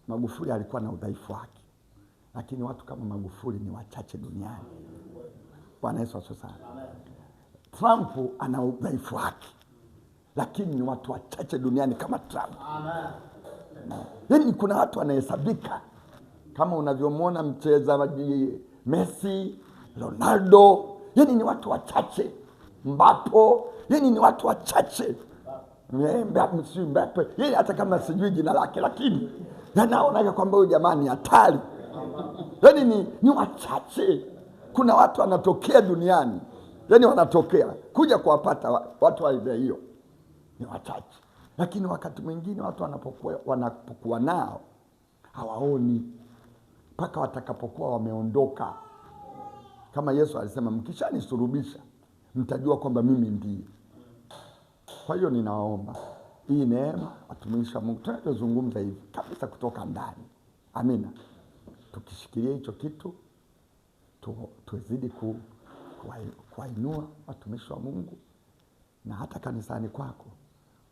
Magufuli alikuwa na udhaifu wake, lakini watu kama Magufuli ni wachache duniani. Bwana Yesu asifiwe sana. Trump ana udhaifu wake, lakini ni watu wachache duniani kama Trump. Yaani kuna watu wanahesabika kama unavyomwona mchezaji Messi, Ronaldo, yaani ni watu wachache. Mbappe, yaani ni watu wachache. Mbappe, Mbappe, yeye hata kama sijui jina lake, lakini yanaona kwamba huyu jamaa ni hatari. Yaani ni wachache. Kuna watu wanatokea duniani, yaani wanatokea kuja kuwapata watu wa aina hiyo ni wachache. Lakini wakati mwingine watu wanapokuwa nao hawaoni mpaka watakapokuwa wameondoka. Kama Yesu alisema, mkishanisulubisha mtajua kwamba mimi ndiye. Kwa hiyo ninaomba hii neema, watumishi wa Mungu, tunachozungumza hivi kabisa kutoka ndani. Amina. Tukishikilia hicho kitu, tuzidi kuwainua watumishi wa Mungu, na hata kanisani kwako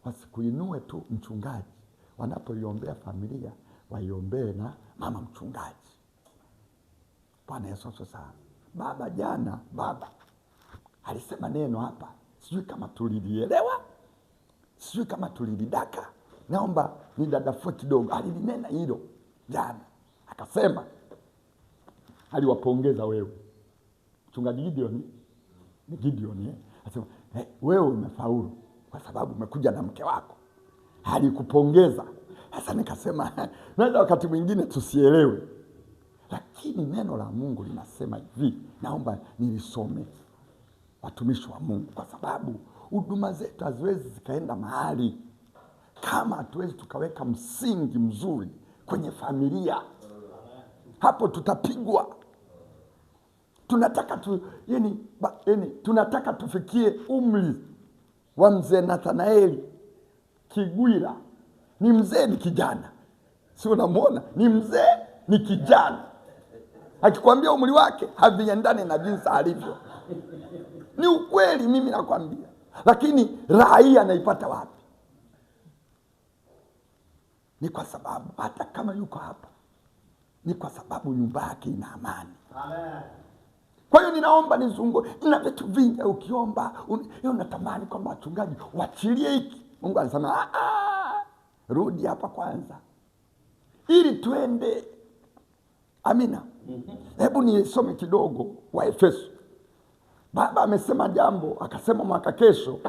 wasikuinue tu mchungaji, wanapoiombea familia waiombee na mama mchungaji. Bwana Yesu asifiwe sana. Baba jana, baba alisema neno hapa, sijui kama tulilielewa, sijui kama tulilidaka. Naomba nidadafue kidogo. Alilinena hilo jana, akasema aliwapongeza wewe mchungaji Gideon, ni Gideon Akasema wewe umefaulu kwa sababu umekuja na mke wako. Alikupongeza. Sasa nikasema naweza wakati mwingine tusielewe, lakini neno la Mungu linasema hivi, naomba nilisome watumishi wa Mungu, kwa sababu huduma zetu haziwezi zikaenda mahali kama hatuwezi tukaweka msingi mzuri kwenye familia. Hapo tutapigwa. Tunataka tunataka tufikie umri wa mzee Nathanaeli Kigwira. Ni mzee ni kijana, si unamuona? Ni mzee ni kijana. Akikwambia umri wake haviendani na jinsi alivyo. Ni ukweli, mimi nakwambia. Lakini raha hii anaipata wapi? Ni kwa sababu hata kama yuko hapa, ni kwa sababu nyumba yake ina amani. Amen. Kwa hiyo ninaomba nizungu, nina vitu vingi ukiomba, unatamani kwamba wachungaji wachilie hiki. Mungu anasema, rudi hapa kwanza ili tuende. Amina. Hebu nisome kidogo Waefeso. Baba amesema jambo, akasema mwaka kesho.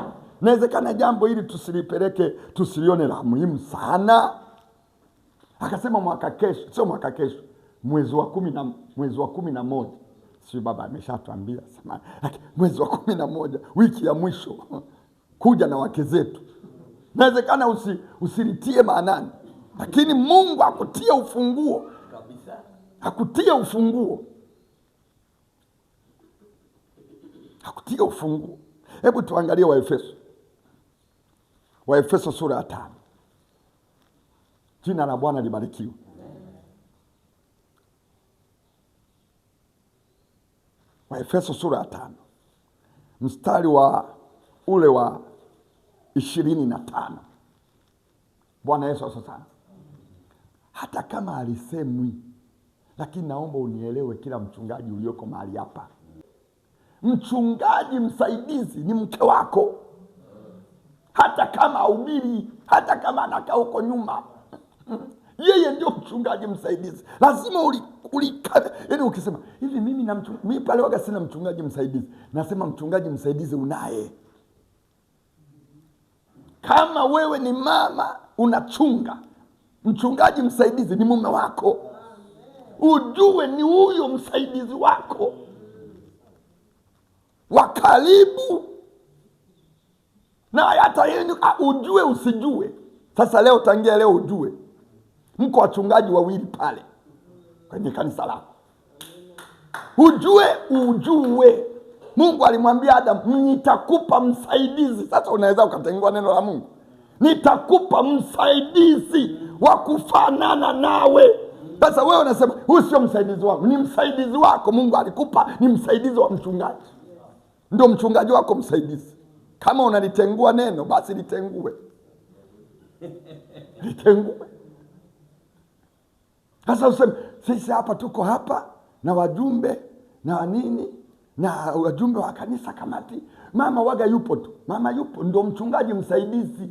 Inawezekana jambo hili tusilipeleke, tusilione la muhimu sana. Akasema mwaka kesho, sio mwaka kesho, mwezi wa 11. Sio baba ameshatuambia, sema mwezi wa 11, wiki ya mwisho kuja na wake zetu. Inawezekana usilitie maanani, lakini Mungu akutie ufunguo kabisa. Akutie ufunguo. Akutie ufunguo. Hebu tuangalie Waefeso. Waefeso sura ya 5. Jina la Bwana libarikiwe. Waefeso sura ya 5 mstari wa ule wa 25. Bwana Yesu asifiwe sana. Hata kama alisemwi, lakini naomba unielewe kila mchungaji ulioko mahali hapa. Mchungaji msaidizi ni mke wako. Hata kama hahubiri, hata kama anakaa huko nyuma, yeye ndio mchungaji msaidizi. Lazima yaani ukisema hivi mimi na mimi pale waga sina mchungaji msaidizi. Nasema mchungaji msaidizi unaye. Kama wewe ni mama unachunga, mchungaji msaidizi ni mume wako. Ujue ni huyo msaidizi wako wa karibu. Na hata yeye ujue usijue. Sasa leo tangia leo ujue mko wachungaji wawili pale kwenye kanisa lako. Ujue, ujue. Mungu alimwambia Adam, nitakupa msaidizi. Sasa unaweza ukatengua neno la Mungu. Nitakupa msaidizi wa kufanana nawe. Sasa wewe unasema huyu sio msaidizi wangu. Ni msaidizi wako. Mungu alikupa, ni msaidizi wa mchungaji. Ndio mchungaji wako msaidizi. Kama unalitengua neno basi litengue. Litengue. Sasa useme sisi hapa tuko hapa na wajumbe na nini na wajumbe wa kanisa kamati, mama waga yupo tu, mama yupo ndo mchungaji msaidizi.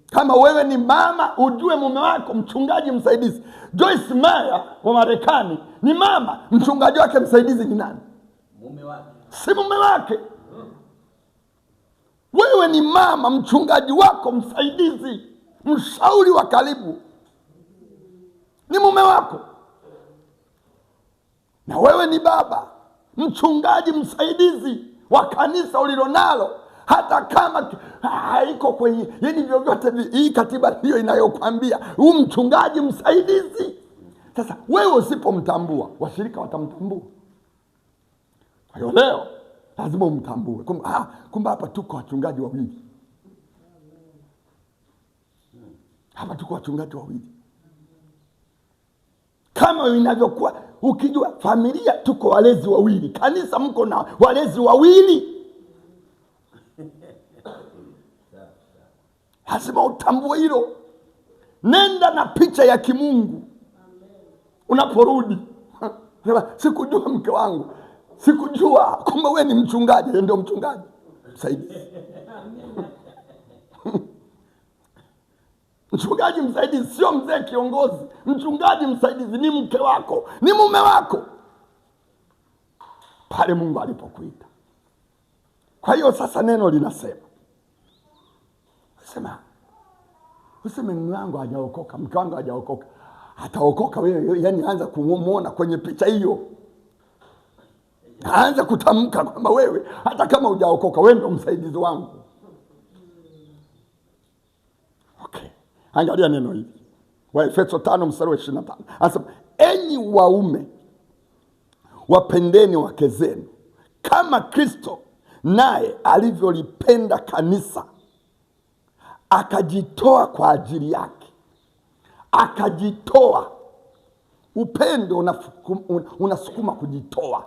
Kama wewe ni mama, ujue mume wako mchungaji msaidizi. Joyce Meyer wa Marekani ni mama, mchungaji wake msaidizi ni nani? Mume wake. Si mume wake. Wewe ni mama, mchungaji wako msaidizi, mshauri wa karibu ni mume wako. Na wewe ni baba, mchungaji msaidizi wa kanisa ulilonalo, hata kama haiko kwenye, yani vyovyote hii katiba ndiyo inayokwambia huu mchungaji msaidizi. Sasa wewe usipomtambua, washirika watamtambua. Kwa hiyo leo lazima umtambue. Kumbe hapa tuko wachungaji wawili. Hapa tuko wachungaji wawili. Kama inavyokuwa ukijua familia tuko walezi wawili, kanisa mko na walezi wawili. Lazima utambue hilo. Nenda na picha ya kimungu unaporudi. Sikujua mke wangu, sikujua kumbe wewe ni mchungaji. Yeye ndio mchungaji msaidizi. Mchungaji msaidizi sio mzee kiongozi. Mchungaji msaidizi ni mke wako, ni mume wako pale Mungu alipokuita. Kwa hiyo sasa neno linasema, sema useme mume wangu hajaokoka, mke wangu hajaokoka. Ataokoka wewe, yani anza kumuona kwenye picha hiyo. Anza kutamka kwamba wewe hata kama hujaokoka wewe ndio msaidizi wangu. Okay. Angalia neno hili. Waefeso 5 mstari wa 25. Anasema enyi waume wapendeni wake zenu kama Kristo naye alivyolipenda kanisa akajitoa kwa ajili yake. Akajitoa. Upendo unasukuma kujitoa.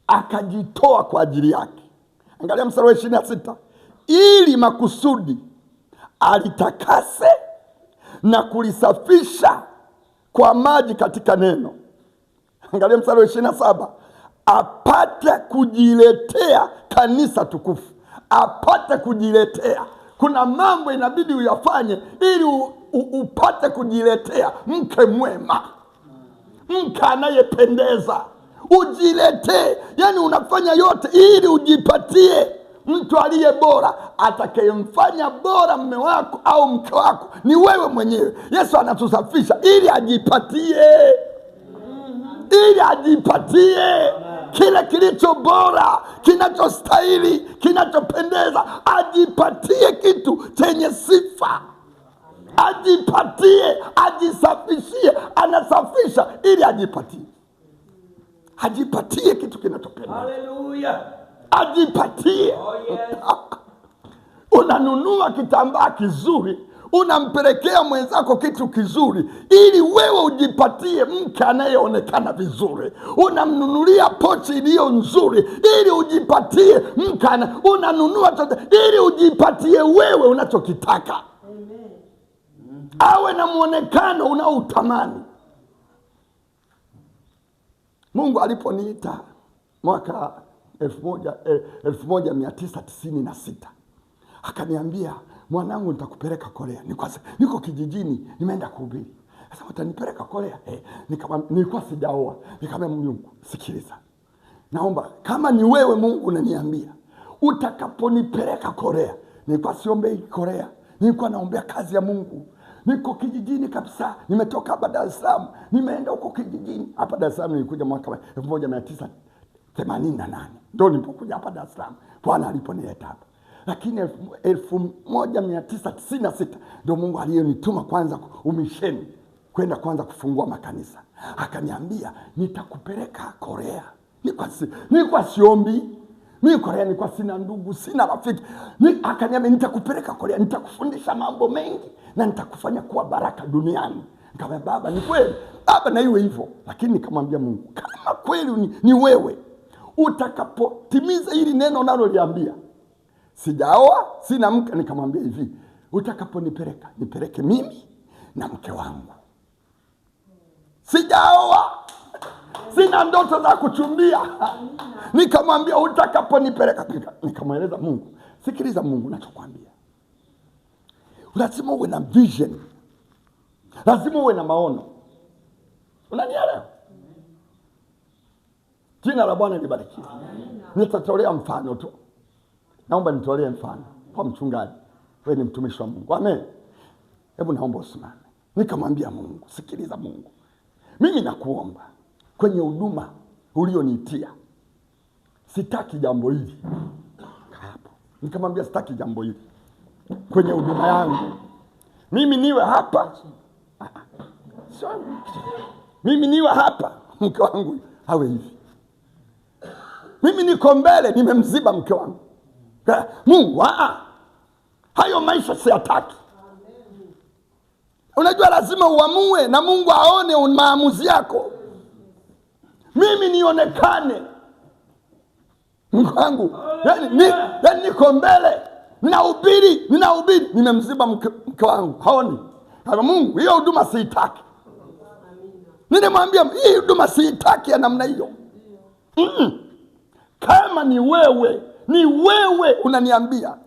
Akajitoa kwa ajili yake. Angalia mstari wa 26. Ili makusudi alitakase na kulisafisha kwa maji katika neno. Angalia mstari wa 27. Apate kujiletea kanisa tukufu. Apate kujiletea. Kuna mambo inabidi uyafanye ili upate kujiletea mke mwema, mke anayependeza. Ujiletee, yani unafanya yote ili ujipatie mtu aliye bora. Atakayemfanya bora mume wako au mke wako ni wewe mwenyewe. Yesu anatusafisha ili ajipatie, ili ajipatie kile kilicho bora, kinachostahili, kinachopendeza. Ajipatie kitu chenye sifa, ajipatie, ajisafishie. Anasafisha ili ajipatie, ajipatie kitu kinachopendeza. Hallelujah. Ajipatie. Oh, yes. Unanunua kitambaa kizuri, unampelekea mwenzako kitu kizuri ili wewe ujipatie mke anayeonekana vizuri. Unamnunulia pochi iliyo nzuri ili ujipatie mke unanunua chochote ili ujipatie wewe unachokitaka. Amen. Awe na muonekano unaoutamani. Mungu aliponiita mwaka 1996 akaniambia, mwanangu nitakupeleka Korea. Niko kijijini nimeenda kuhubiri. Sasa utanipeleka Korea? Nilikuwa sijaoa. Nikamwambia Mungu, sikiliza, naomba kama ni wewe Mungu unaniambia utakaponipeleka Korea. Nilikuwa siombei Korea, nilikuwa naombea kazi ya Mungu. Niko kijijini kabisa, nimetoka hapa Dar es Salaam, nimeenda huko kijijini. Hapa Dar es Salaam nilikuja mwaka wa 1988. Ndio nilipokuja hapa Dar es Salaam, Bwana aliponileta hapa. Lakini 1996 ndio Mungu aliyonituma kwanza umisheni, kwenda kwanza kufungua makanisa. Akaniambia nitakupeleka Korea. Nilikuwa siombi. Mimi Korea nilikuwa sina ndugu, sina rafiki. Akaniambia nitakupeleka Korea, nitakufundisha mambo mengi na nitakufanya kuwa baraka duniani. Nikamwambia baba, ni kweli baba, na iwe hivyo. Lakini nikamwambia Mungu, kama kweli ni wewe utakapotimiza hili neno unaloliambia, sijaoa, sina mke. Nikamwambia hivi, utakaponipeleka, nipeleke mimi na mke wangu. Sijaoa, sina ndoto za kuchumbia. Nikamwambia utakaponipeleka, nikamweleza Mungu, sikiliza Mungu nachokwambia. Lazima uwe na vision, lazima uwe na maono. Unanielewa? Jina la Bwana libarikiwe. Nitatolea mfano tu. Naomba nitolee mfano kwa mchungaji. Wewe ni mtumishi wa Mungu. Amen. Hebu naomba usimame. Nikamwambia Mungu, sikiliza Mungu, mimi nakuomba kwenye huduma ulioniitia, sitaki jambo hili. Hapo nikamwambia sitaki jambo hili kwenye huduma yangu. Mimi niwe hapa. Sio, mimi niwe hapa, mke wangu awe hivi. Mimi niko mbele, nimemziba mke wangu. Mungu, hayo maisha siyataki. Unajua lazima uamue na Mungu aone maamuzi yako. Mimi nionekane Mungu wangu, yani niko mbele, ninahubiri, nimemziba mke wangu, haoni. Kama Mungu, hiyo huduma siitaki. Nilimwambia hii huduma siitaki ya namna hiyo. Kama ni wewe, ni wewe unaniambia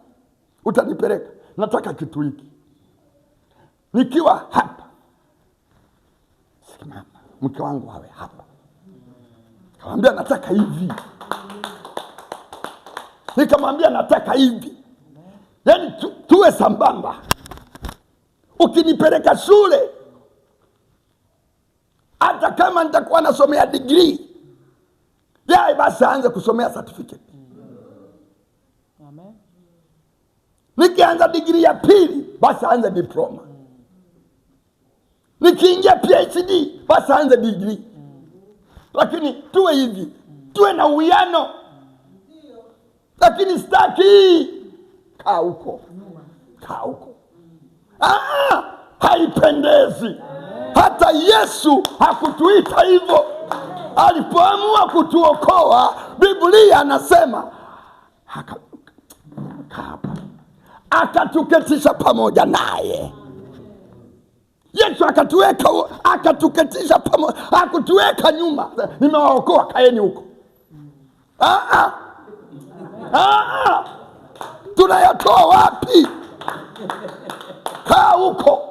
utanipeleka, nataka kitu hiki. Nikiwa hapa, simama, mke wangu awe hapa. Nikamwambia nataka hivi. Nikamwambia nataka hivi. Yaani tuwe sambamba. Ukinipeleka shule, hata kama nitakuwa nasomea degree, yeye basi aanze kusomea certificate. Amen. Nikianza degree ya pili, basi aanze diploma. Nikiingia PhD, basi aanze degree. Lakini tuwe hivi, tuwe na uwiano. Lakini sitaki. Kaa huko. Kaa huko. Haipendezi. Hata Yesu hakutuita hivyo. Alipoamua kutuokoa, Biblia anasema akatuketisha pamoja naye. Yesu akatuweka, akatuketisha pamoja, hakutuweka nyuma. Nimewaokoa, kaeni huko. Tunayatoa wapi? Kaa huko.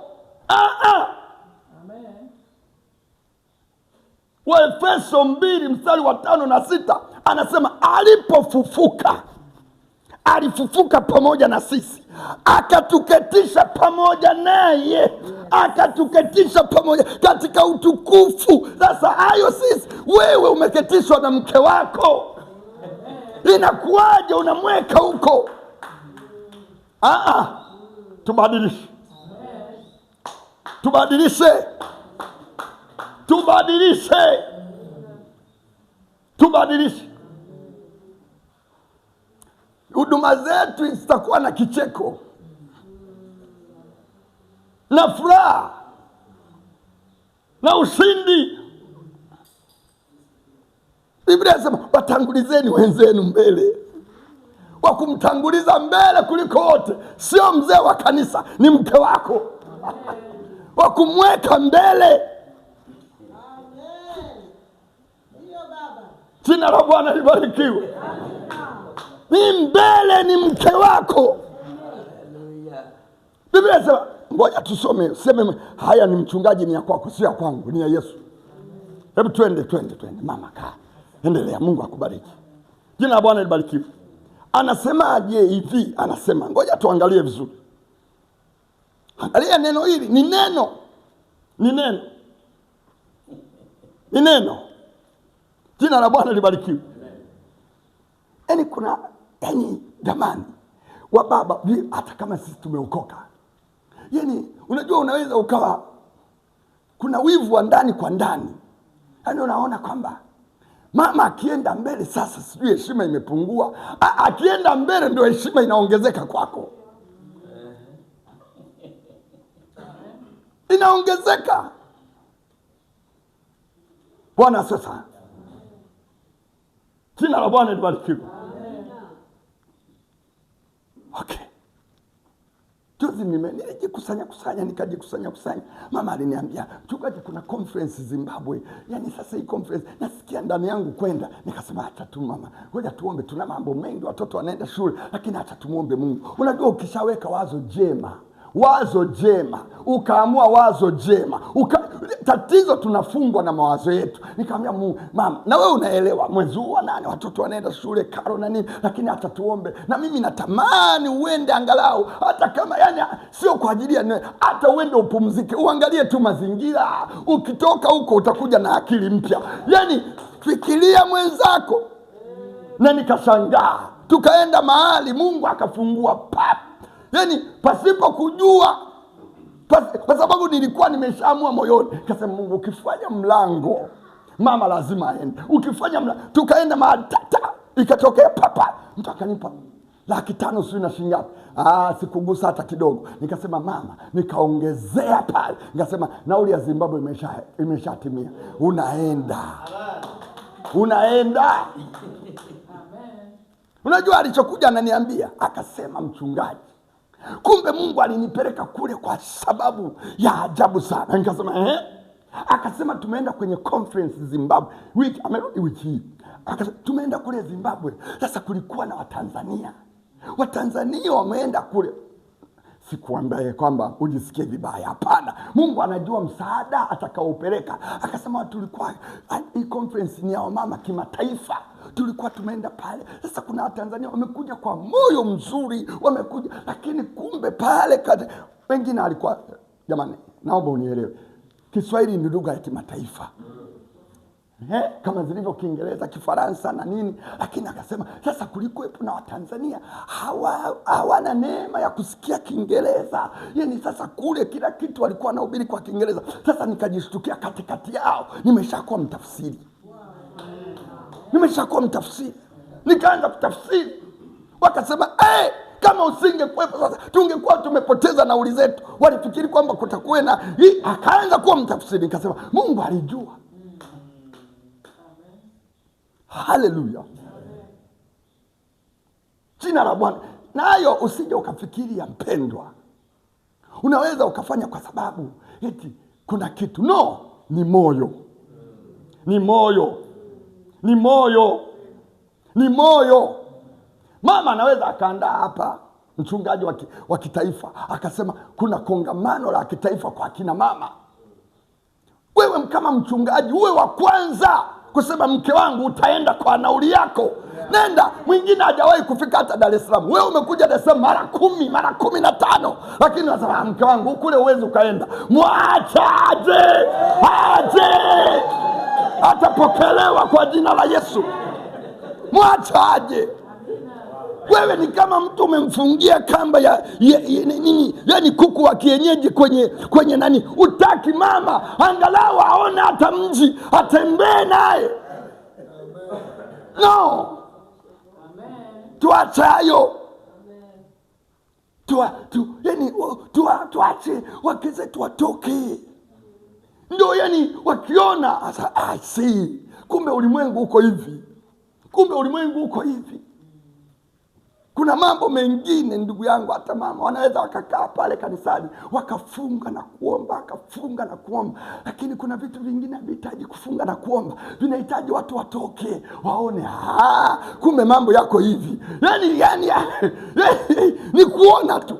Waefeso 2:5-6 anasema alipofufuka, alifufuka pamoja na sisi, akatuketisha pamoja naye, akatuketisha pamoja katika utukufu. Sasa hayo sisi, wewe umeketishwa na mke wako, inakuwaje unamweka huko? Tubadilishe. Tubadilishe. Tubadilishe. Tubadilishe. Huduma zetu zitakuwa na kicheko na furaha na ushindi. Biblia inasema watangulizeni wenzenu mbele. Wa kumtanguliza mbele kuliko wote sio mzee wa kanisa, ni mke wako. Wa kumweka mbele. Jina la Bwana libarikiwe. Ni mbele ni mke wako. Biblia inasema, ngoja tusome, sema haya ni mchungaji, ni ya kwako, sio ya kwangu, ni ya Yesu. Hebu twende. Mama kaa. Endelea, Mungu akubariki. Jina la Bwana libarikiwe. Anasemaje hivi? Anasema, ngoja tuangalie vizuri. Angalia neno hili, ni neno. Ni neno. Ni neno. Jina la Bwana libarikiwe. Yaani kuna, yaani jamani, wa baba, hata kama sisi tumeokoka. Yaani unajua unaweza ukawa kuna wivu wa ndani kwa ndani. Yaani unaona kwamba mama akienda mbele sasa sijui heshima imepungua. Akienda mbele ndio heshima inaongezeka kwako. Inaongezeka. Bwana sasa. Jina la Bwana libarikiwe. Okay. Juzi Nilijikusanya kusanya, nikajikusanya kusanya. Mama aliniambia, mchungaji, kuna conference Zimbabwe. Yaani sasa hii conference nasikia ndani yangu kwenda. Nikasema acha tu mama, ngoja tuombe, tuna mambo mengi, watoto wanaenda shule, lakini acha tumuombe Mungu. Unajua ukishaweka wazo jema, wazo jema, ukaamua wazo jema, tatizo tunafungwa na mawazo yetu. Nikamwambia Mungu, mama, na wewe unaelewa mwezi huu wa 8 watoto wanaenda shule, karo na nini, lakini hata tuombe. Na mimi natamani uende angalau, hata kama yani sio kwa ajili ya, hata uende upumzike, uangalie tu mazingira. Ukitoka huko utakuja na akili mpya. Yani fikiria mwenzako. Na nikashangaa, tukaenda mahali Mungu akafungua pap. Yani pasipo kujua, kwa sababu nilikuwa nimeshaamua moyoni. Nikasema Mungu, ukifanya mlango mama lazima aende. Ukifanya mlango, tukaenda mahali tata, ikatokea papa, mtu akanipa 500,000 sijui na shilingi ngapi. Sikugusa hata kidogo. Nikasema mama, nikaongezea pale. Nikasema nauli ya Zimbabwe imeshatimia. Unaenda. Unaenda. Unajua alichokuja ananiambia, akasema mchungaji, kumbe Mungu alinipeleka kule kwa sababu ya ajabu sana. Nikasema Akasema tumeenda kwenye conference Zimbabwe. Wiki amerudi wiki hii. Akasema tumeenda kule Zimbabwe. Sasa kulikuwa na Watanzania. Watanzania wameenda kule. Sikuambia kwamba ujisikie vibaya, hapana. Mungu anajua msaada atakaopeleka. Akasema tulikuwa hii conference ni ya wamama kimataifa. Tulikuwa tumeenda pale. Sasa kuna Watanzania wamekuja kwa moyo mzuri, wamekuja, lakini kumbe pale wengine alikuwa, jamani, naomba unielewe. Kiswahili ni lugha ya kimataifa. Kama zilivyo Kiingereza, Kifaransa na nini. Lakini akasema sasa kulikuwepo na Watanzania hawana neema ya kusikia Kiingereza. Yaani sasa kule kila kitu walikuwa wanahubiri kwa Kiingereza. Sasa nikajishtukia katikati yao nimeshakuwa mtafsiri. Nimeshakuwa mtafsiri. Nikaanza kutafsiri. Wakasema kama usingekuwepo sasa tungekuwa tumepoteza nauli zetu. Walifikiri kwamba kutakuwa na hii. Akaanza kuwa mtafsiri. Nikasema Mungu alijua. Haleluya. Jina la Bwana. Nayo usije ukafikiria mpendwa, unaweza ukafanya kwa sababu eti kuna kitu. No, ni moyo. Ni moyo. Ni moyo. Ni moyo. Mama anaweza akaandaa hapa, mchungaji wa kitaifa akasema kuna kongamano la kitaifa kwa akina mama. Wewe kama mchungaji uwe wa kwanza kusema mke wangu utaenda kwa nauli yako. Nenda. Mwingine hajawahi kufika hata Dar es Salaam. Wewe umekuja Dar es Salaam mara 10, mara 15. Lakini unasema mke wangu kule huwezi ukaenda. Mwache aje. Aje. Atapokelewa kwa jina la Yesu. Mwache aje. Wewe ni kama mtu umemfungia kamba ya nini, yani kuku wa kienyeji kwenye nani. Utaki mama angalau aone hata mji, atembee naye. No. Tuache hayo. Tuache wake zetu watoke. Ndio yani wakiona asa, I see. Kumbe ulimwengu uko hivi. Kumbe ulimwengu uko hivi. Kuna mambo mengine ndugu yangu, hata mama wanaweza wakakaa pale kanisani wakafunga na kuomba, wakafunga na kuomba, lakini kuna vitu vingine havihitaji kufunga na kuomba, vinahitaji watu watoke waone, kumbe mambo yako hivi. Yani ni kuona tu.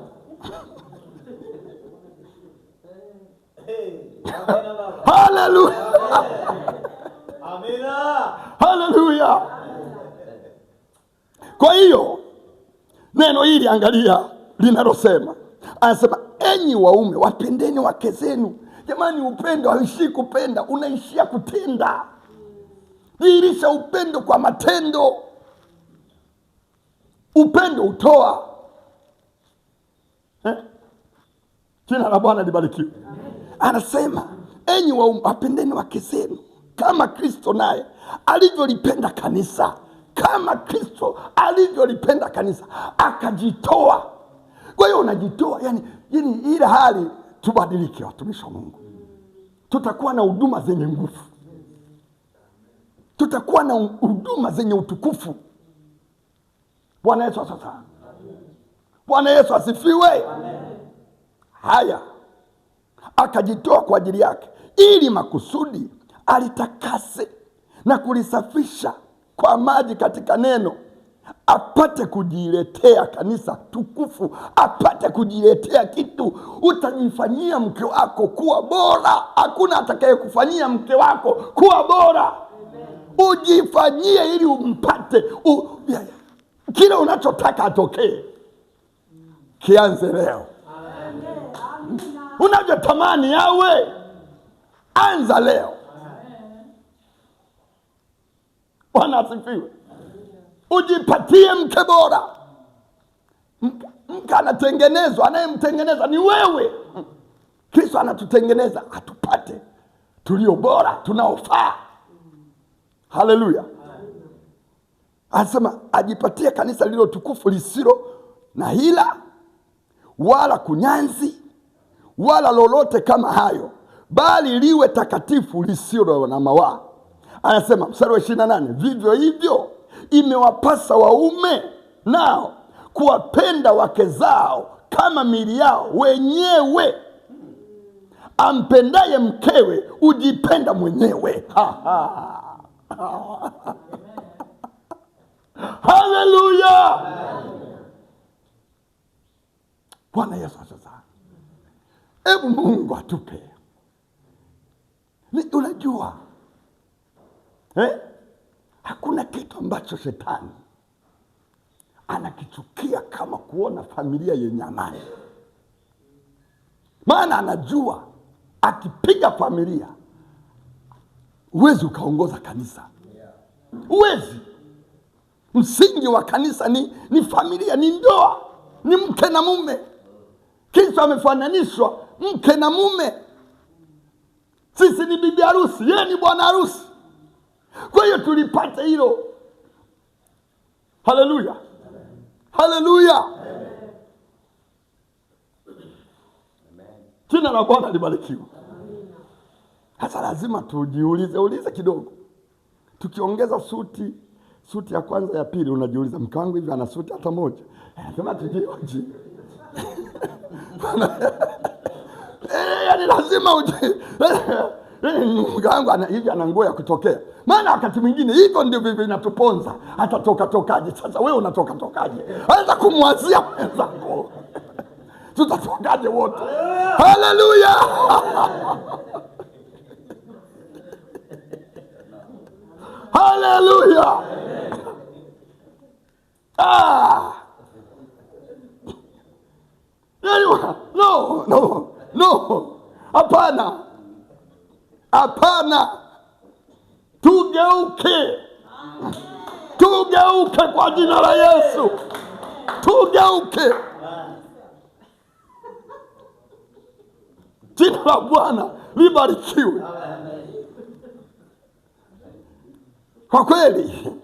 Haleluya. Amina. Haleluya. Kwa hiyo neno hili angalia linalosema, anasema enyi waume wapendeni wake zenu. Jamani, upendo hauishii kupenda, unaishia kutenda. Dhihirisha upendo kwa matendo. Upendo utoa. Jina la Bwana libarikiwe. Anasema enyi waume wapendeni wake zenu kama Kristo naye alivyolipenda kanisa. Kama Kristo alivyolipenda kanisa akajitoa. Kwa hiyo unajitoa, yani ile hali tubadilike watumishi wa Mungu. Tutakuwa na huduma zenye nguvu. Tutakuwa na huduma zenye utukufu. Bwana Yesu asifiwe. Bwana Yesu asifiwe. Amen. Haya, akajitoa kwa ajili yake ili makusudi alitakase na kulisafisha kwa maji katika neno, apate kujiletea kanisa tukufu, apate kujiletea kitu. Utajifanyia mke wako kuwa bora. Hakuna atakayekufanyia mke wako kuwa bora. Ujifanyie ili umpate kile unachotaka atokee. Kianze leo. Unavyotamani yawe, anza leo. Bwana asifiwe. Ujipatie mke bora. Mke anatengenezwa, anayemtengeneza ni wewe. Kristo anatutengeneza atupate tulio bora, tunaofaa. Haleluya. Anasema ajipatie kanisa lililo tukufu, lisilo na hila wala kunyanzi wala lolote kama hayo, bali liwe takatifu lisilo na mawaa. Anasema mstari wa 28, vivyo hivyo imewapasa waume nao kuwapenda wake zao kama miili yao wenyewe. Ampendaye mkewe hujipenda mwenyewe. Haleluya! Bwana Yesu asifiwe. Hebu Mungu atupe. Unajua, hakuna kitu ambacho shetani anakichukia kama kuona familia yenye amani. Maana anajua akipiga familia huwezi ukaongoza kanisa. Huwezi. Msingi wa kanisa ni familia, ni ndoa, ni mke na mume. Kristo amefananishwa mke na mume. Sisi ni bibi harusi, yeye ni bwana harusi. Kwa hiyo tulipata hilo. Haleluya. Haleluya. Jina la Bwana libarikiwe. Sasa lazima tujiulize, ulize kidogo. Tukiongeza suti ya kwanza, ya pili, unajiuliza mke wangu hivi ana suti hata moja? Lazima tujioji. Yaani lazima mke wangu hivi ana nguo ya kutokea. Maana wakati mwingine hivyo ndivyo vinatuponza. Atatoka tokaje? Sasa wewe unatoka tokaje? Anza kumwazia mwenzako. Tutatokaje wote? Haleluya! Haleluya! No, no, no. Hapana. Hapana. Tugeuke. Tugeuke kwa jina la Yesu. Tugeuke. Jina la Bwana libarikiwe. Kwa kweli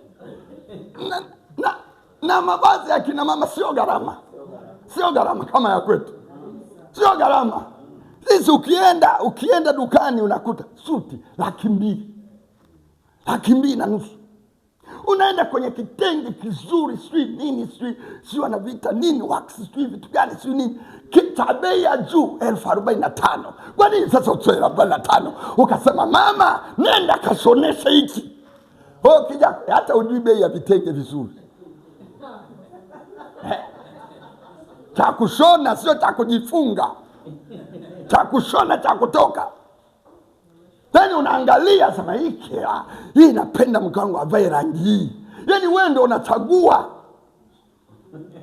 na mavazi ya kina mama sio gharama. Sio gharama kama ya kwetu. Sio gharama. Sisi ukienda dukani unakuta suti 200,000. 250,000. Unaenda kwenye kitenge kizuri, sijui nini, sijui wanaviita nini, wax, sijui vitu gani, sijui nini, cha bei ya juu 45,000. Kwa nini sasa utoe 45,000? Ukasema mama nenda kashoneshe hiki. Oh, kijana hata hujui bei ya vitenge vizuri. Cha kushona sio cha kujifunga. Cha kushona cha kutoka. Then unaangalia sema hiki, hii napenda mke wangu avae rangi hii. Yaani wewe ndio unachagua.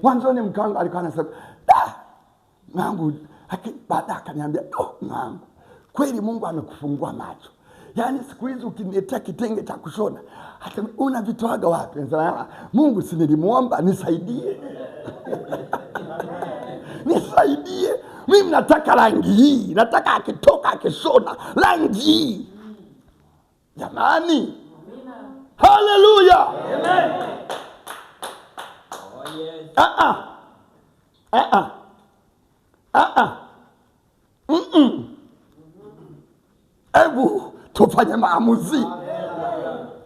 Mwanzoni mke wangu alikuwa anasema, da, mwanangu, lakini baadaye akaniambia, oh, mwanangu, kweli Mungu amekufungua macho. Yaani siku hizi ukiniletea kitenge cha kushona, hata unavitoaga wapi? Nasema, Mungu si nilimuomba nisaidie. Nisaidie. Mimi nataka rangi hii, nataka akitoka akishona rangi hii. Jamani. Haleluya. Amen. Oh, yes. Hebu tufanye maamuzi.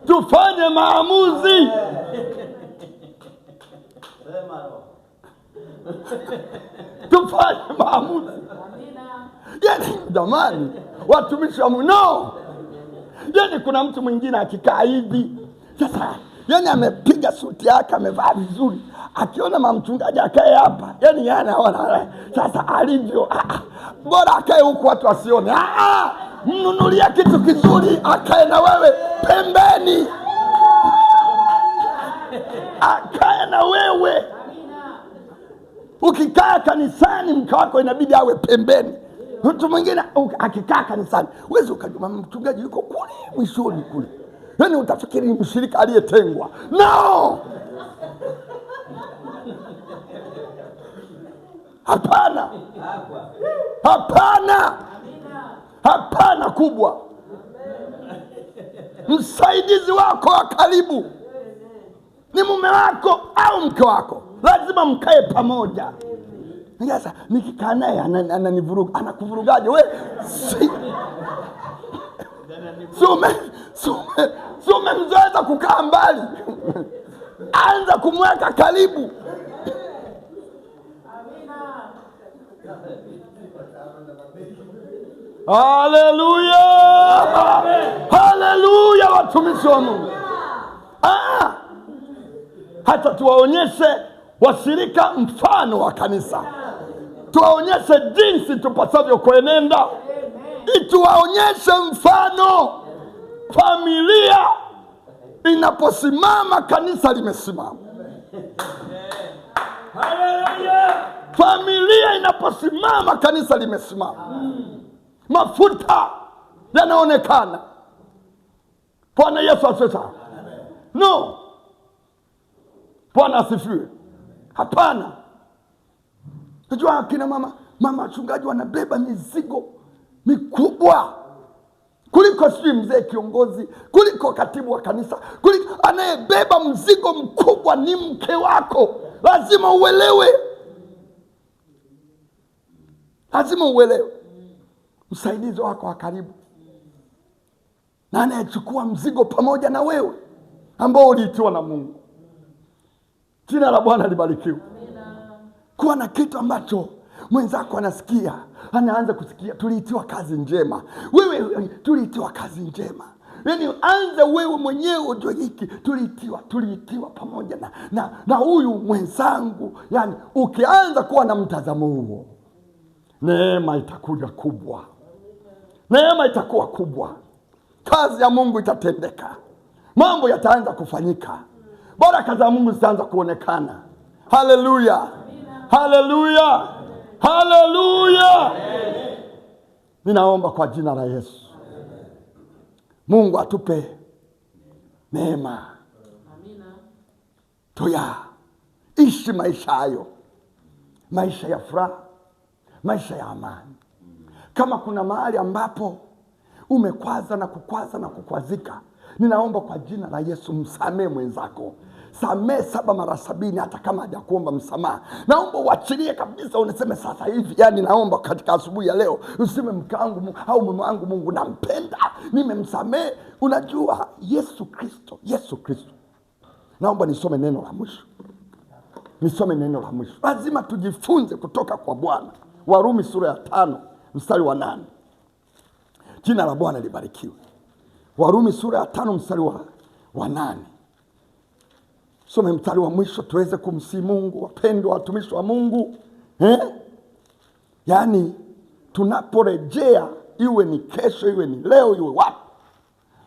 Tufanye maamuzi. Tufanye maamuzi. Yaani jamani, watumishi wa Mungu, no. Yaani kuna mtu mwingine akikaa hivi sasa, yaani amepiga suti yake, amevaa vizuri, akiona mama mchungaji akae hapa, yaani anaona sasa alivyo, bora akae huku watu wasione. Mnunulia kitu kizuri, akae na wewe pembeni, akae na wewe. Ukikaa kanisani mke wako inabidi awe pembeni. Mtu mwingine akikaa kanisani huwezi ukajua mchungaji yuko kule mwishoni kule, yaani utafikiri ni mshirika aliyetengwa. No, hapana, hapana, hapana kubwa. Msaidizi wako wa karibu ni mume wako au mke wako, lazima mkae pamoja. Sasa nikikaa naye ananivuruga. Anakuvurugaje wewe? Si umemzoeza kukaa mbali. Anza kumweka karibu. Haleluya, haleluya, watumishi wa Mungu. Hata tuwaonyeshe washirika mfano wa kanisa, tuwaonyeshe jinsi tupasavyo kuenenda, tuwaonyeshe mfano. Familia inaposimama, kanisa limesimama. Familia inaposimama, kanisa limesimama. Mafuta yanaonekana. Bwana Yesu asifiwe. No, Bwana asifiwe. Hapana. Unajua akina mama wachungaji wanabeba mizigo mikubwa kuliko sijui mzee kiongozi, kuliko katibu wa kanisa, kuliko anayebeba mzigo mkubwa ni mke wako. Lazima uelewe, lazima uelewe msaidizi wako wa karibu na anayechukua mzigo pamoja na wewe ambao uliitiwa na Mungu. Jina la Bwana libarikiwe. Kuwa na kitu ambacho mwenzako anasikia, anaanza kusikia tuliitiwa kazi njema. Wewe tuliitiwa kazi njema. Yaani anza wewe mwenyewe ujue hiki tuliitiwa pamoja na huyu mwenzangu. Yaani ukianza kuwa na mtazamo huo, neema itakuja kubwa. Neema itakuwa kubwa. Kazi ya Mungu itatendeka. Mambo yataanza kufanyika. Baraka za Mungu zitaanza kuonekana. Haleluya. Haleluya. Haleluya. Ninaomba kwa jina la Yesu, Mungu atupe neema tuyaishi maisha hayo, maisha ya furaha, maisha ya amani. Kama kuna mahali ambapo umekwaza na kukwaza na kukwazika, ninaomba kwa jina la Yesu msamee mwenzako. Samee 7 mara 70 hata kama hajakuomba msamaha. Naomba uachilie kabisa, uniseme sasa hivi. Yaani naomba katika asubuhi ya leo useme mke wangu au mume wangu, Mungu nampenda, nimemsamee. Unajua Yesu Kristo, Yesu Kristo. Naomba nisome neno la mwisho. Nisome neno la mwisho. Lazima tujifunze kutoka kwa Bwana. Warumi sura ya 5 mstari wa 8. Jina la Bwana libarikiwe. Warumi sura ya 5 mstari wa 8. Some mstari wa mwisho tuweze kumsihi Mungu, wapendwa watumishi wa Mungu. Yaani tunaporejea, iwe ni kesho, iwe ni leo, iwe wapi,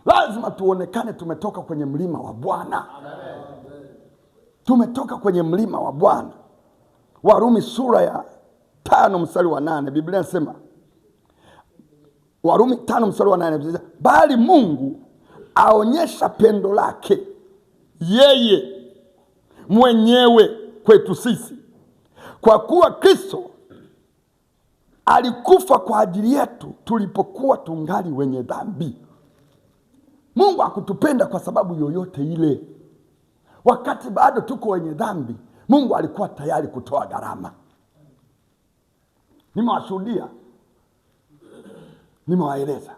lazima tuonekane tumetoka kwenye mlima wa Bwana. Tumetoka kwenye mlima wa Bwana. Warumi sura ya 5 mstari wa 8, Biblia inasema, Warumi 5 mstari wa 8, bali Mungu aonyesha pendo lake yeye mwenyewe kwetu sisi, kwa kuwa Kristo alikufa kwa ajili yetu tulipokuwa tungali wenye dhambi. Mungu hakutupenda kwa sababu yoyote ile. Wakati bado tuko wenye dhambi, Mungu alikuwa tayari kutoa gharama. Nimewashuhudia, nimewaeleza,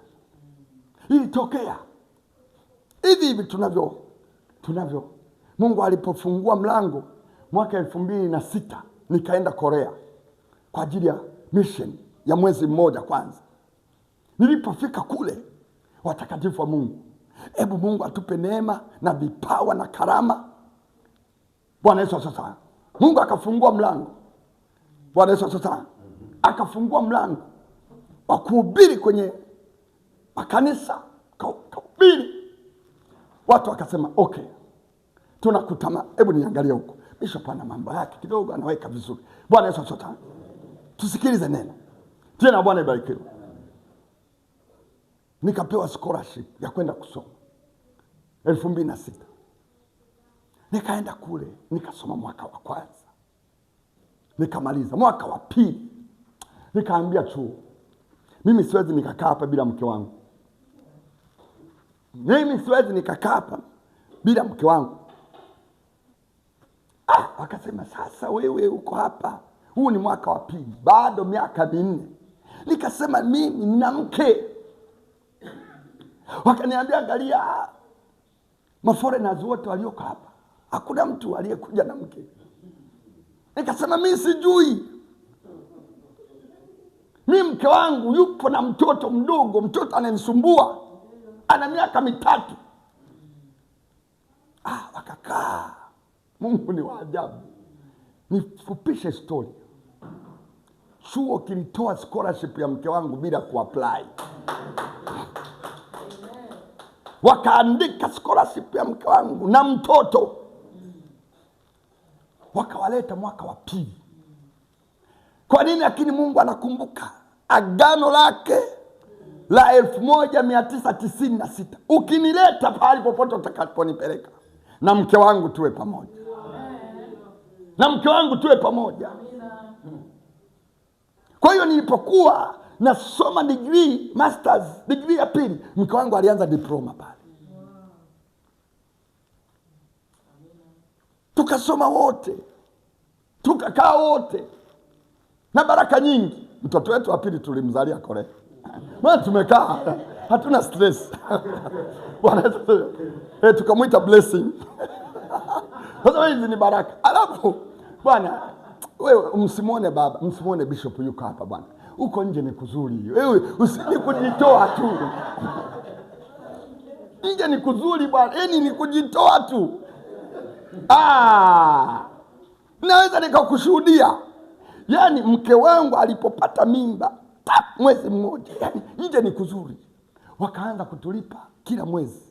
ilitokea hivi hivi tunavyo. Mungu alipofungua mlango mwaka 2006 nikaenda Korea kwa ajili ya mission. ya mwezi mmoja kwanza. Nilipofika kule, watakatifu wa Mungu, hebu Mungu atupe neema na vipawa na karama. Bwana Yesu asifiwe sana. Mungu akafungua mlango. Bwana Yesu asifiwe sana. Akafungua mlango wa kuhubiri kwenye makanisa, kuhubiri. Watu wakasema okay, tunakutama, hebu niangalie huko. Bishop ana mambo yake kidogo anaweka vizuri. Bwana Yesu asifiwe sana. Tusikilize neno. Tena Bwana ibarikiwe. Nikapewa scholarship ya kwenda kusoma 2006. Nikaenda kule, nikasoma mwaka wa kwanza. Nikamaliza mwaka wa pili. Nikaambia chuo, mimi siwezi nikakaa hapa bila mke wangu. Mimi siwezi nikakaa hapa bila mke wangu. Wakasema sasa wewe uko hapa, huu ni mwaka wa pili, bado miaka 4. Nikasema mimi nina mke. Wakaniambia angalia, maforeigners wote walioko hapa, hakuna mtu aliyekuja na mke. Nikasema mimi sijui. Mimi mke wangu yupo na mtoto mdogo, mtoto ananisumbua, ana miaka 3. Wakakaa. Mungu ni wa ajabu. Nifupishe story. Chuo kilitoa scholarship ya mke wangu bila kuapply. Wakaandika scholarship ya mke wangu na mtoto. Wakawaleta mwaka wa pili. Kwa nini? Lakini Mungu anakumbuka agano lake la 1996. Ukinileta pahali popote utakaponipeleka, na mke wangu tuwe pamoja. Na mke wangu tuwe pamoja. Kwa hiyo nilipokuwa nasoma degree, masters, degree ya pili, mke wangu alianza diploma pale. Tukasoma wote, tukakaa wote, na baraka nyingi. Mtoto wetu wa pili tulimzalia Korea. Maana tumekaa, hatuna stress. Bwana Yesu, tukamuita Blessing. Sasa hizi ni baraka. Alafu bwana, wewe msimuone baba, msimuone bishop yuko hapa bwana. Uko nje ni kuzuri. Wewe usije kujitoa tu. Nje ni kuzuri bwana, yaani ni kujitoa tu. Naweza nikakushuhudia. Yaani mke wangu alipopata mimba tap, mwezi mmoja, yaani nje ni kuzuri. Wakaanza kutulipa kila mwezi.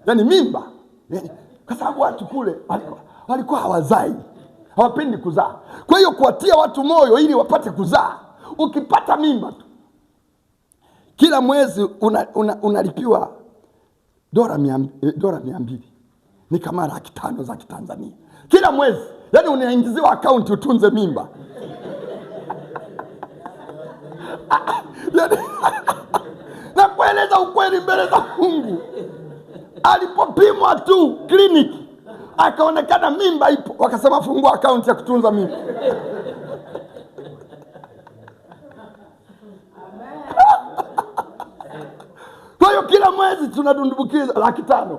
Yaani mimba, yaani, kwa sababu watu kule walikuwa hawazai, hawapendi kuzaa. Kwa hiyo kuwatia watu moyo ili wapate kuzaa, ukipata mimba tu kila mwezi unalipiwa dola 200. Ni kama 500,000 za Kitanzania. Kila mwezi, yaani unaingiziwa account utunze mimba. Yaani na kueleza ukweli mbele za Mungu. Alipopimwa tu kliniki akaonekana mimba ipo, wakasema fungua account ya kutunza mimba. Kwa hiyo kila mwezi tunadumbukiza 500,000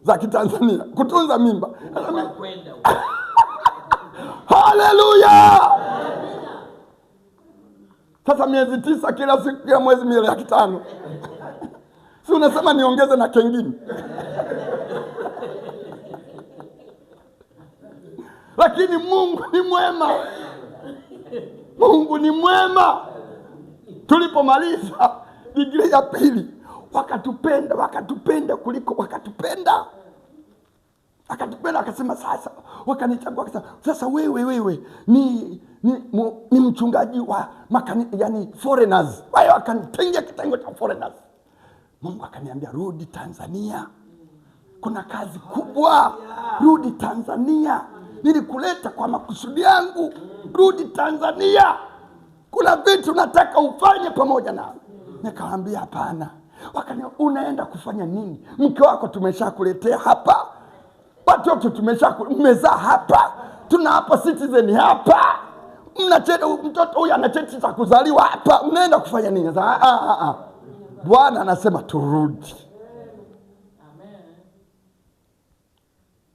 za Kitanzania kutunza mimba. Haleluya! Sasa miezi 9 kila siku, kila mwezi 500,000. Si unasema niongeze na kengine? Lakini Mungu ni mwema. Mungu ni mwema. Tulipomaliza degree ya pili, wakatupenda kuliko wakatupenda. Akatupenda, akasema sasa, wakanichagua akasema sasa wewe ni mchungaji wa yani foreigners. Wao wakanitenga kitengo cha foreigners. Mungu akaniambia rudi Tanzania. Kuna kazi kubwa. Rudi Tanzania. Nilikuleta kwa makusudi yangu. Rudi Tanzania. Kuna vitu nataka ufanye pamoja nami. Nikamwambia hapana. Wakaniambia unaenda kufanya nini? Mke wako tumeshakuletea hapa. Watoto tumezaa hapa. Tuna hapa citizen hapa. Mtoto huyu ana cheti cha kuzaliwa hapa. Mnaenda kufanya nini? Sasa Bwana anasema turudi. Amen.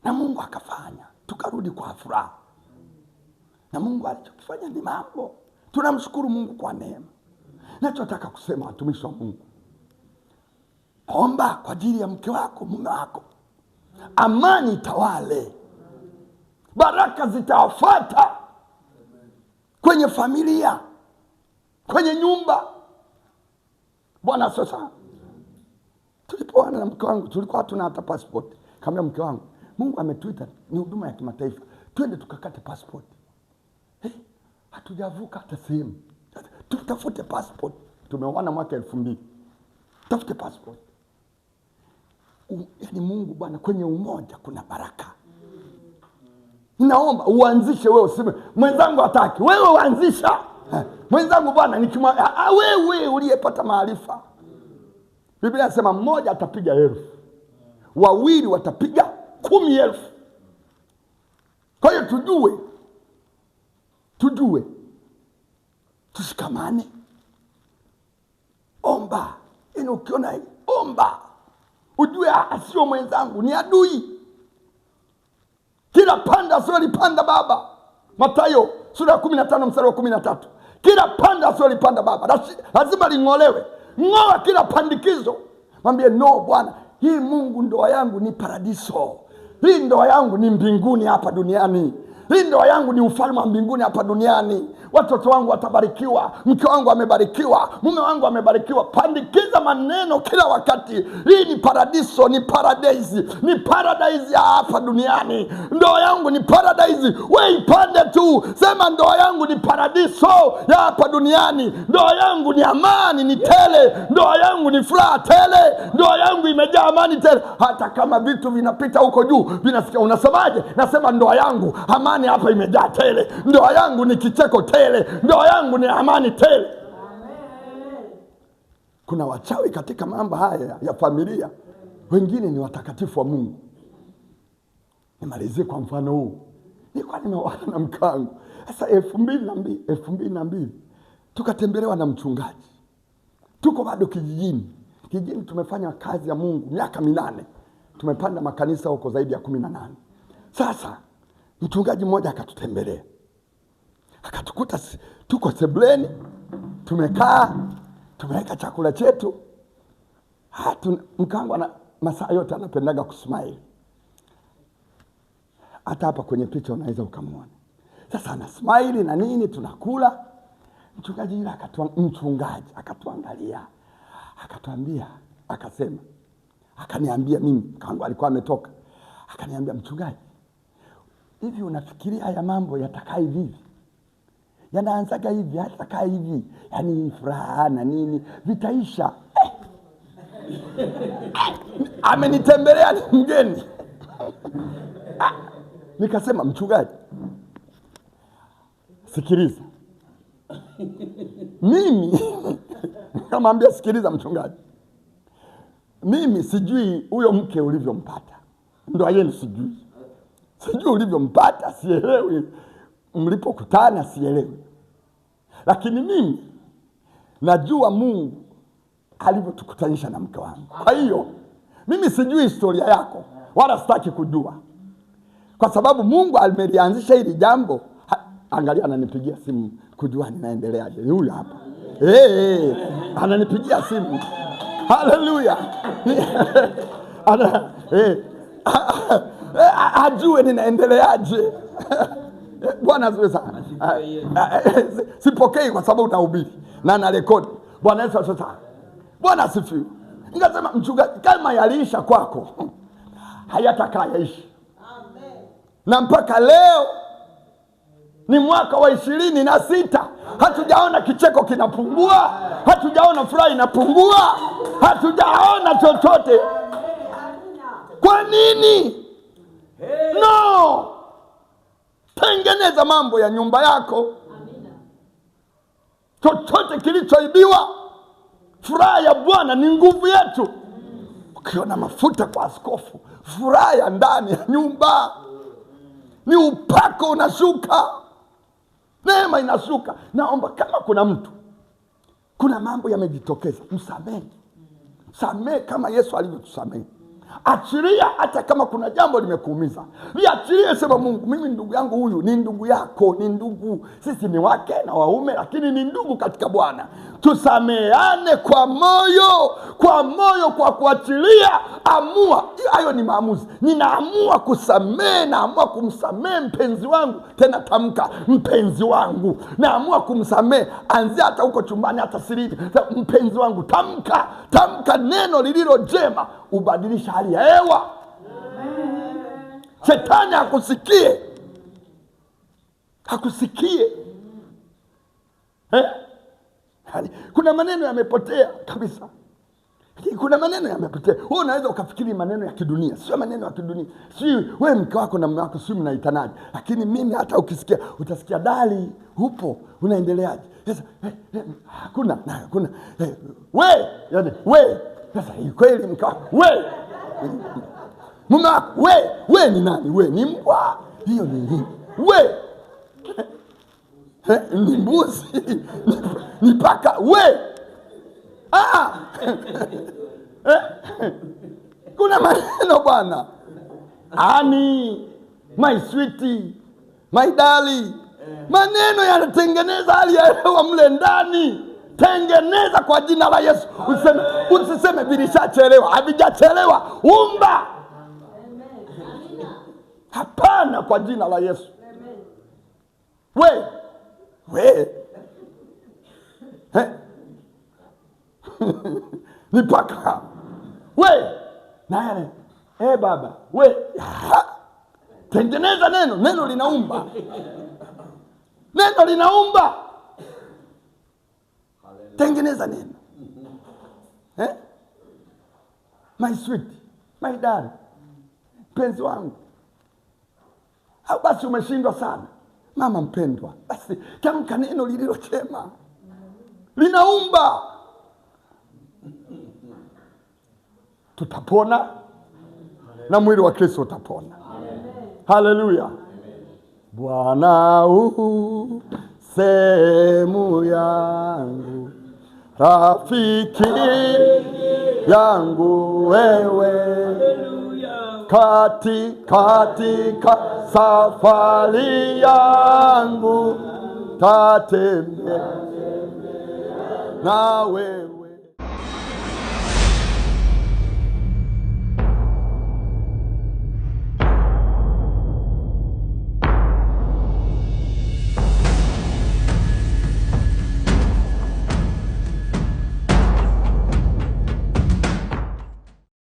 Na Mungu akafanya, tukarudi kwa furaha. Na Mungu alichokifanya ni mambo. Tunamshukuru Mungu kwa neema. Nachotaka kusema, watumishi wa Mungu, omba kwa ajili ya mke wako, mume wako. Amani itawale, baraka zitawafuata kwenye familia, kwenye nyumba. Bwana sasa, tulipoana na mke wangu tulikuwa hatuna hata passport. Kaambia mke wangu, Mungu ametuita ni huduma ya kimataifa, twende tukakate passport. Hey, hatujavuka hata sehemu, tutafute passport. Tumeoana mwaka 2000, tafute passport. Yaani Mungu Bwana, kwenye umoja kuna baraka. Ninaomba uanzishe wewe, useme mwenzangu hataki. Wewe uanzisha. Mwenzangu Bwana wewe uliyepata maarifa. Biblia inasema mmoja atapiga 1,000, wawili watapiga 10,000. Kwa hiyo tujue tushikamane. Omba. Yaani ukiona omba, ujue sio mwenzangu, ni adui. Kila panda asilolipanda Baba, Mathayo sura ya 15 mstari wa 13. Kila panda asilolipanda Baba lazima ling'olewe. Ng'oa kila pandikizo. Mwambie no Bwana, hii Mungu ndoa yangu ni paradiso. Hii ndoa yangu ni mbinguni hapa duniani. Hii ndoa yangu ni ufalme wa mbinguni hapa duniani. Watoto wangu watabarikiwa, mke wangu amebarikiwa, mume wangu amebarikiwa. Pandikiza maneno kila wakati. Hii ni paradiso, ni paradise, ni paradise ya hapa duniani. Ndoa yangu ni paradise. Wewe ipande tu. Sema ndoa yangu ni paradiso ya hapa duniani. Ndoa yangu ni amani, ni tele. Ndoa yangu ni furaha tele. Ndoa yangu imejaa amani tele. Hata kama vitu vinapita huko juu, vinasikia unasemaje? Nasema ndoa yangu amani hapa imejaa tele. Ndoa yangu ni kicheko tele. Ndoa yangu ni amani tele. Amen. Kuna wachawi katika mambo haya ya familia. Wengine ni watakatifu wa Mungu. Nimalizie kwa mfano huu. Nilikuwa nimeoana na mke wangu. Sasa 2002 tukatembelewa na mchungaji. Tuko bado kijijini. Kijijini tumefanya kazi ya Mungu miaka 8. Tumepanda makanisa huko zaidi ya 18. Sasa mchungaji mmoja akatutembelea. Akatukuta tuko sebuleni, tumekaa, tumeweka chakula chetu. Mke wangu ana masaa yote anapendaga kusmile. Hata hapa kwenye picha unaweza ukamwona. Sasa ana smile na nini, tunakula. Mchungaji yule akatuangalia. Akatuambia, akasema, akaniambia mimi, mke wangu alikuwa ametoka. Akaniambia, mchungaji, hivi unafikiria haya mambo yatakaa hivi? Yanaanzaga hivi, yatakaa hivi. Yaani furaha na nini, vitaisha. Amenitembelea ni mgeni. Nikasema, mchungaji, sikiliza. Mimi nikamwambia, sikiliza mchungaji. Mimi sijui huyo mke ulivyompata. Ndoa yenu sijui. Sijui ulivyompata, sielewi. Mlipokutana sielewi. Lakini mimi najua Mungu alivyotukutanisha na mke wangu. Kwa hiyo mimi sijui historia yako wala sitaki kujua. Kwa sababu Mungu amelianzisha hili jambo. Angalia, ananipigia simu kujua ninaendeleaje. Huyu hapa. Ananipigia simu. Haleluya. Ajue ninaendeleaje. Bwana asifiwe sana. Sipokei kwa sababu nahubiri na narekodi. Bwana Yesu asifiwe sana. Bwana asifiwe. Nikasema mchungaji, kama yaliisha kwako hayatakaa yaishi. Amen. Na mpaka leo ni mwaka wa 26, hatujaona kicheko kinapungua, hatujaona furaha inapungua, hatujaona chochote. Kwa nini? No. Tengeneza mambo ya nyumba yako. Chochote kilichoibiwa, furaha ya Bwana ni nguvu yetu. Ukiona mafuta kwa askofu, furaha ya ndani ya nyumba ni upako unashuka, neema inashuka. Naomba kama kuna mtu, kuna mambo yamejitokeza, msamehe. Samehe kama Yesu alivyotusamehe. Achilia, hata kama kuna jambo limekuumiza, liachilie. Sema, Mungu, mimi ndugu yangu huyu ni ndugu yako, ni ndugu, sisi ni wake na waume, lakini ni ndugu katika Bwana. Tusameane kwa moyo, kwa moyo, kwa kuachilia. Amua, hayo ni maamuzi. Ninaamua kusamehe, naamua kumsamehe mpenzi wangu. Tena tamka, mpenzi wangu, naamua kumsamehe. Anzia hata huko chumbani, hata sirini, mpenzi wangu. Tamka, tamka neno lililo jema, ubadilisha hali ya hewa. Shetani akusikie, akusikie. Eh? Kuna maneno yamepotea kabisa. Kuna maneno yamepotea. Wewe unaweza ukafikiri maneno ya kidunia, sio maneno ya kidunia. Si wewe mke wako na mume wako si mnaitanaje? Lakini mimi hata ukisikia utasikia dali, upo, unaendeleaje? Sasa hakuna, hakuna. We, yani we. Sasa kweli mke wako, we. Mume wako, we, we ni nani? We ni mbwa. Hiyo ni nini? We. Ni mbuzi. Ni paka. We. Ah! Kuna maneno bwana. Ani, my sweetie, my darling. Maneno yanatengeneza hali ya hewa mle ndani. Tengeneza kwa jina la Yesu. Usiseme, usiseme vilishachelewa. Havijachelewa. Umba. Hapana, kwa jina la Yesu. We, we. Ni paka. We. Nani? Baba. We. Ha. Tengeneza neno. Neno linaumba. Neno linaumba. Tengeneza neno. My sweet, my darling, mpenzi wangu. Au basi umeshindwa sana, mama mpendwa, basi tamka neno lililo jema, linaumba. Tutapona na mwili wa Kristo utapona. Haleluya. Bwana u sehemu yangu, rafiki yangu wewe, katika safari yangu tatembea na wewe.